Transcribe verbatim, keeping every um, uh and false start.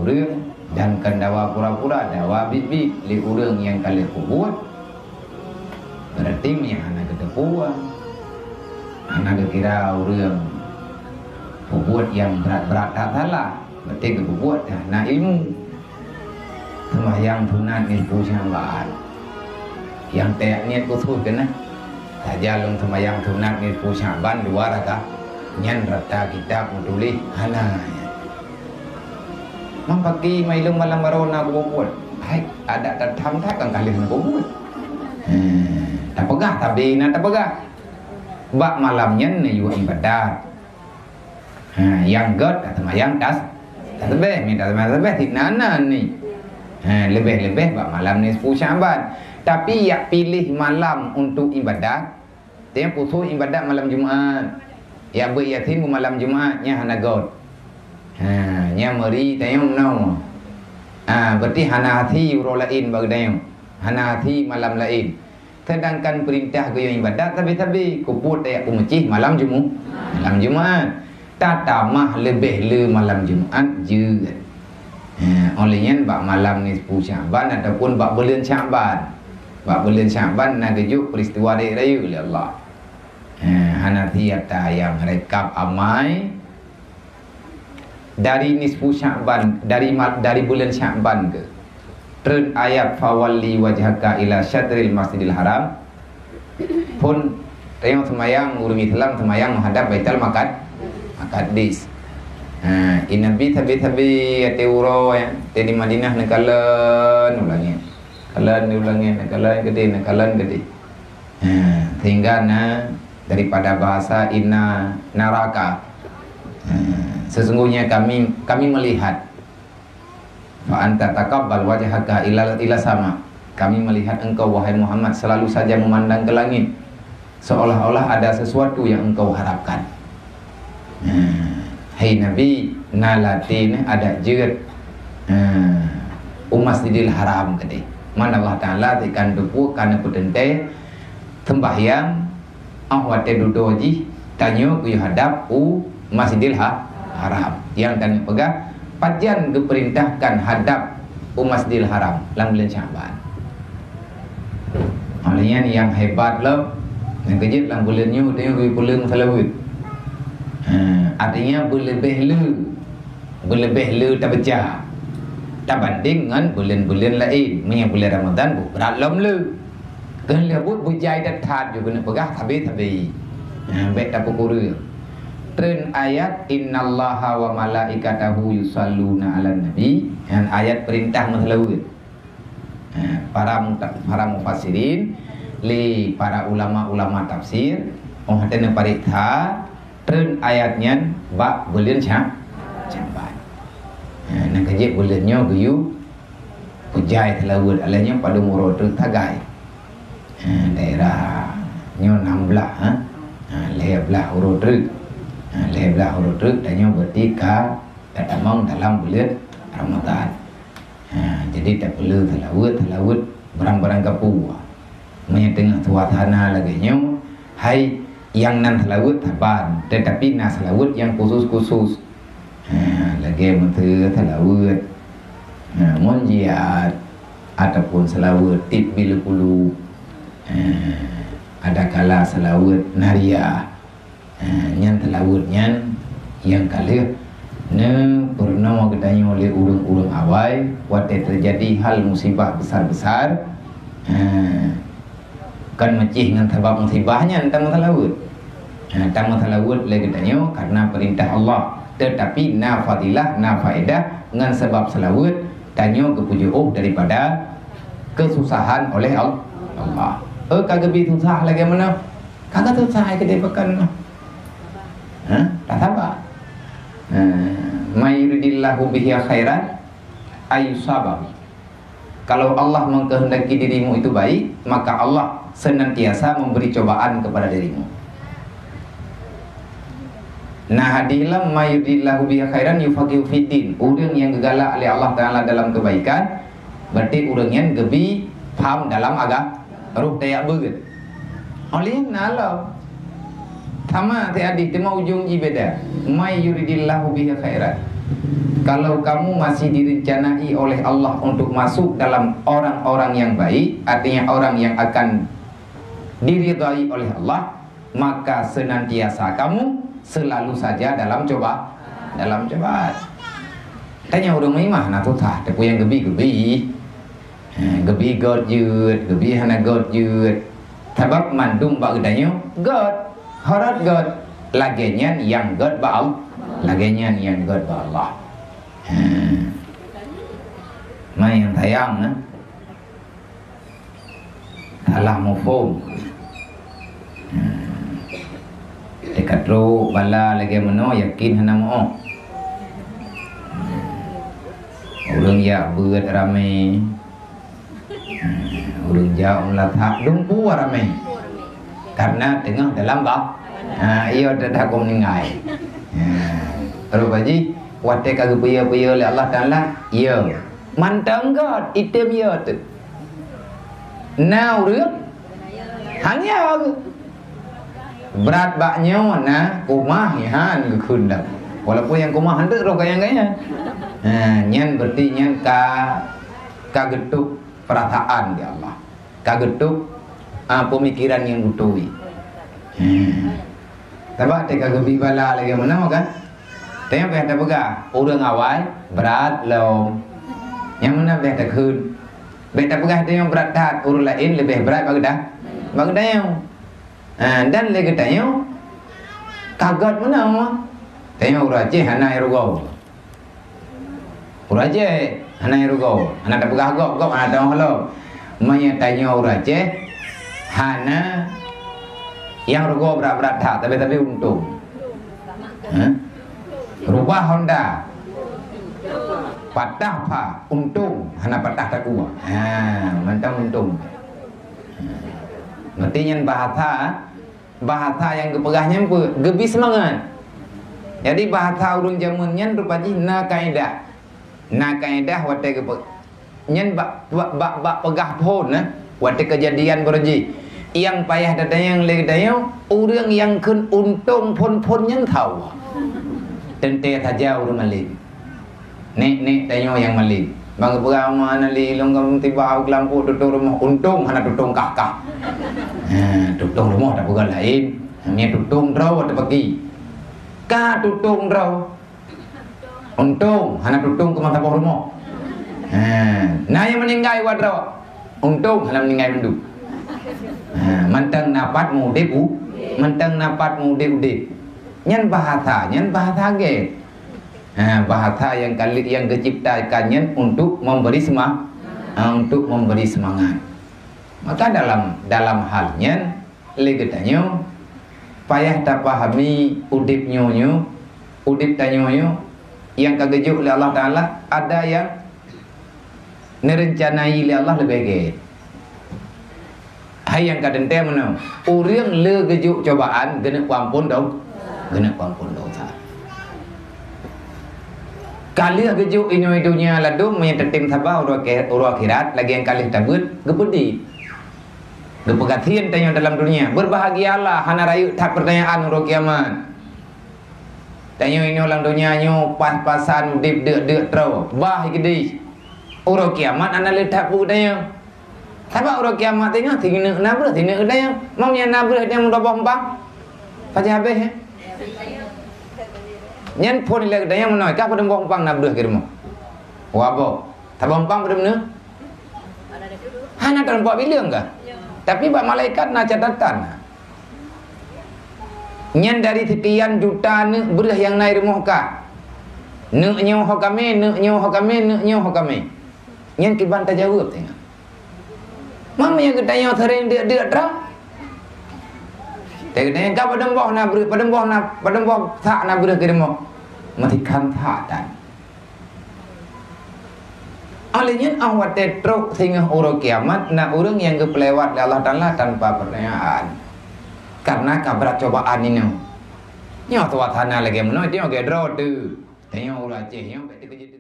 ureuëng dan kon dawa pura-pura, dawa biet-biet lé ureuëng nyang ka lheueh peubuet. Berarti meunyo hana geuteupeue, hana geukira ureuëng peubuet nyang brat-brat that salah, berarti geupeubuet hana ilmu. Seumayang sunat nisfu Sya'ban. Nyang tajak niet khusos keunan. Saja lôn seumayang sunat nisfu Sya'ban dua rakaat. Nyan rata kitab meutuléh hana. Mang paki mai lôn malam baroe na kubuet. Hai, adak tatham that kan ka lheueh kubuet. Hmm, tapeugah, tapi na tapeugah. Bak malam nyan neuyue ibadat. Ha, nyang gét taseumayang tas-, tasbeh, mita taseumayang tasbeh, sit na-na ni. Ha, leubeh-leubeh bak malam nisfu Sya'ban. Tapi yak piléh malam untuk ibadat, tanyoe khusos ibadat malam Jumat. Yak beuet Yasin bak malam Jumat, nyan hana gét. Ha, nyan meuri tanyoe meunoe. Ha, berarti hana hase uroe laén bak geutanyoe. Hana hase malam laén. Seudangkan peurintah geuyue ibadat sabe-sabe, khusos tajak peumeucéh malam Jumu-, malam Jumat. Tatamah leubeh le malam Jumat jeuet. Ha, óh lheueh nyan bak malam nisfu Sya'ban ataupun bak buleuen Sya'ban. Bak buleuen Sya'ban na geujok peuristiwa rayeuk-rayeuk lé Allah. Ha, hana sia nyang rekap amai dari nisfu Sya'ban, dari ma-, dari buleuen Sya'ban keuh. Treun ayat, "Fawalli wajhaka ila syadril Masjidil Haram." Phon tanyoe seumayang, ureuëng Islam seumayang meuhadab Baitul Makad-, Makadis. Ha, i Nabi sabe-sabe até uroe, ya, até di Madinah neukalon u langét. Kalon u langét, neukalon keudéh, neukalon keudéh. Ha, sehingga na daripada bahasa inna naraka. Ha, sesungguhnya kami, kami melihat. Fa anta taqabbal wajhaka ila, ila sama. Kami melihat engkau, wahai Muhammad, selalu saja memandang ke langit, seolah-olah ada sesuatu yang engkau harapkan. Nah, hai Nabi, na latih adak jeuet, nah, u Masjidil Haram keudéh. Man Allah Taala teuk ka neuteupeue, ka neupeuteuntèe seumbahyang, óh watèe dudoe jih tanyoe geuyue hadab u Masjidil Ha-, Haram. Nyang ka neupeugah, pajan geupeurintahkan hadab u Masjidil Haram lam buleuen Sya'ban. Óh lheueh nyan nyang hebat lom, nyang keujeuet lam buleuen nyoe tanyoe geuyue peuleueng seulaweuet. Ha, artinya beuleubeh le, beuleubeh le tabeuca tabandeng ngon buleuen-buleuen laén. Meunyoe buleuen Ramadhan brat lom le. Keuneuk buet beujai that-that ju keuneuk peugah sabe-sabe. Ha, bèk tapeukureueng. Treun ayat, "Innallaha wa malaikatahu yusalluna 'alan nabi." Nyan ayat peurintah meuseulaweuet. Ha, para muta-, para mufassirin, lé para ulama-ulama tafsir, óh watèe neupareksa, treun ayat nyan bak buleuen Sya-, Sya'ban. Ha, nyang keujeuet buleuen nyoe geuyue peujai seulaweuet, alah nyoe padum uroe treuk sagai. Ha, daerah nyoe nam blah, ha. Ha, lhèe blah uroe treuk. Ha, lhèe blah uroe treuk, tanyoe berarti ka tatamong dalam buleuen Ramadhan. Ha, jadi tapeuleueng seulaweuet, seulaweuet barang-barang gapu. Meunyoe teungoh suasana lagèe nyoe, hai nyang nan seulaweuet saban, teutapi na seulaweuet nyang khusus-khusus. Ha, lagèe meuteue seulaweuet, ha, munjiat, ataupun seulaweuet tibbil qulub. Ha, adakala seulaweuet nariyah. Ha, nyan seulaweuet nyan nyang ka lheueh neupeurunoe geutanyoe lé ureueng-ureueng awai watèe teujadi hal musibah besar-besar. Ha, kon meucéh ngon sabab musibah nyan tameuseulaweuet. Ha, tameuseulaweuet lé geutanyoe karena peurintah Allah. Teutapi na fadilah, na faedah ngon sabab seulaweuet tanyoe geupeujiôh daripada keususahan oleh Al-, Allah. Eh, ka geubi susah lagèe meunoe. Ka gata usah ai keudéh pakon nyoe. Ha? Tasaba. Ha, "May yuridillahu bihi khairan yusib bihi." Kalau Allah mengkehendaki dirimu itu baik, maka Allah senantiasa memberi cobaan kepada dirimu. Nah, hadih lam, "May yuridillahu bihi khairan yufaqihu fiddin." Ureueng nyang geugalak lé Allah Taala dalam kebaikan, berarti ureueng nyan geubi paham dalam agama. Roh tajak beuet. Óh lheueh na lom. Sama si hadih, teuma ujong jih beda. "May yuridillahu bihi khairan." Kalau kamu masih direncanai oleh Allah untuk masuk dalam orang-orang yang baik, artinya orang yang akan diridhai oleh Allah, maka senantiasa kamu selalu saja dalam coba, dalam cobaan. Tanya ureuëng meunyoe na susah, tapi nyang geubi-geubi. Ha, geubi göt jeuet, geubi hana göt jeuet. Sabab mandum bak geutanyoe göt, harot göt. Lagée nyan nyang göt bak Allah. Lagée nyan nyang göt bak Allah. Ha. Mai nyang sayang, eh. Salah muphom. Ha. Teuka trok bala lagée meunoe, yakin hana meu. Ureuëng jak beuet ramé. Hmm, ureuëng jak meulatak dumpu ramé. Karena teungoh dalam bah. Ha, iya dah dah meuninggai. Ha, terus Pak Haji, watée ka geupeue-peue lé Allah Taala, iya. Mantong göt, item iya tu. Na ureuëng hanya brat bak nyoe na kumah nyan geukheun dah. Walaupun nyang kumah hanteuk roh gaya-gaya. Ha, nyan berarti nyan ka, ka geutôb perasaan di Allah. Ka geutôb, ah, pemikiran nyang beutôi. Hmm. Sabab teuka geubi bala lagée meunoe kan? Teuka payah tapeugah, ureuëng awai brat lom. Nyang meunan payah takheun. Bék tapeugah tanyoe brat that, ureuëng laén leubeh brat bak geuda-, bak geutanyoe. Ha, dan lé geutanyoe ka göt meunoe. Tanyoe ureuëng Aceh hana rugoe. Ureuëng Aceh hana nyang rugoe, hana tapeugah gob, gob hana teuh lom. Meunyoe tanyoe ureuëng Aceh hana nyang rugoe brat-brat that, tapi-tapi untông. Ha? Rubah Honda, patah pha, untông hana patah takue. Ha, mantong untông. Ha. Berarti nyan bahasa Bahasa nyang geupeugah nyan peue? Geubi seumangat. Jadi, bahasa ureuëng jameun nyan rupa jih na kaedah. Na kaedah watée geupe-, nyan bak, bak, bak, bak peugah phon, eh, watée keujadian baroe jih. Nyang payah tatanyong lé geutanyoe, ureuëng nyang kheun untông phon-phon nyan soe? Teuntée saja ureuëng malém. Nek-nek tanyoe nyang malém. Bang geupeugah, "Ma na lé lôn gam tiba u keulampok tutong rumoh, untông hana tutông kah-kah." Ha, tutong rumoh tapeugah laén. Nyan tutong droe ateueh paki. Ka tutong droe. Untông hana tutông keu meusaboh rumoh. Ha, na nyang meuninggai u droe. Untông hana meuninggai mandum. Ha, mantong na pat meu-udeb u-, mantong na pat meu-udeb-udeb. Nyan bahasa, nyan bahasa gét. Ha, bahasa nyang kali-, nyang geuciptakan nyan untuk memberi sema-, ha, untuk memberi semangat. Maka dalam, dalam hal nyan, lé geutanyoe payah tapahami udeb nyoe nyoe, udeb tanyoe nyoe, nyang ka geujok lé Allah Taala, ada nyang neurencana lé Allah leubeh gét. Hai nyang ka teuntée meunoe, ureuëng le geujok cobaan geuneuk peuampon do-, geuneuk peuampon dosa. Ka lheueh geujok inoe donya ladôm meunyoe tatem saba uroe akhe-, uroe akhirat lagée nyang ka lheueh tabeuet geupeudeh. Geupeugasien tanyoe dalam donya, berbahagialah hana rayeuk that peurtanyaan uroe kiamat. Tanyoe inoe lam donya nyoe pas-pasan udeb deuk-deuk troe, bah keudeh. Uroe kiamat hana le that peue tanyoe. Sabab uroe kiamat teungoh sineuk na breueh sineuk geutanyoe. Meunyoe na breueh tanyoe meudoboh umpang, pajan habéh, eh? Nyan phon ilée geutanyoe meunoe, ka padum boh umpang na breueh keu rumoh? Waboh. Saboh umpang padum neuk? Hana tarumpok bileueng kah? Tapi bak malaikat na catatan. Nyan dari sekian juta neuk breueh nyang na i rumoh kah. Neuk nyoe ho kamé, neuk nyoe ho kamé, neuk nyoe ho kamé. Nyan kiban tajaweueb teungoh. Meunyoe geutanyoe seuréng deuk-deuk droe. Geutanyoe ka padum boh na breueh, padum boh na, padum boh sak na breueh keu rumoh. Meusikan sak tan. Oleh nyan, óh watée trok singoh uroe kiamat, na ureuëng nyang geupeulewat lé Allah Taala tanpa peurtanyaan. Karena ka brat cobaan inoe. Nyoe suasana lagée meunoe, nyoe gét droe teuh. Tanyoe ureuëng Aceh nyoe, bék teukeujeuet.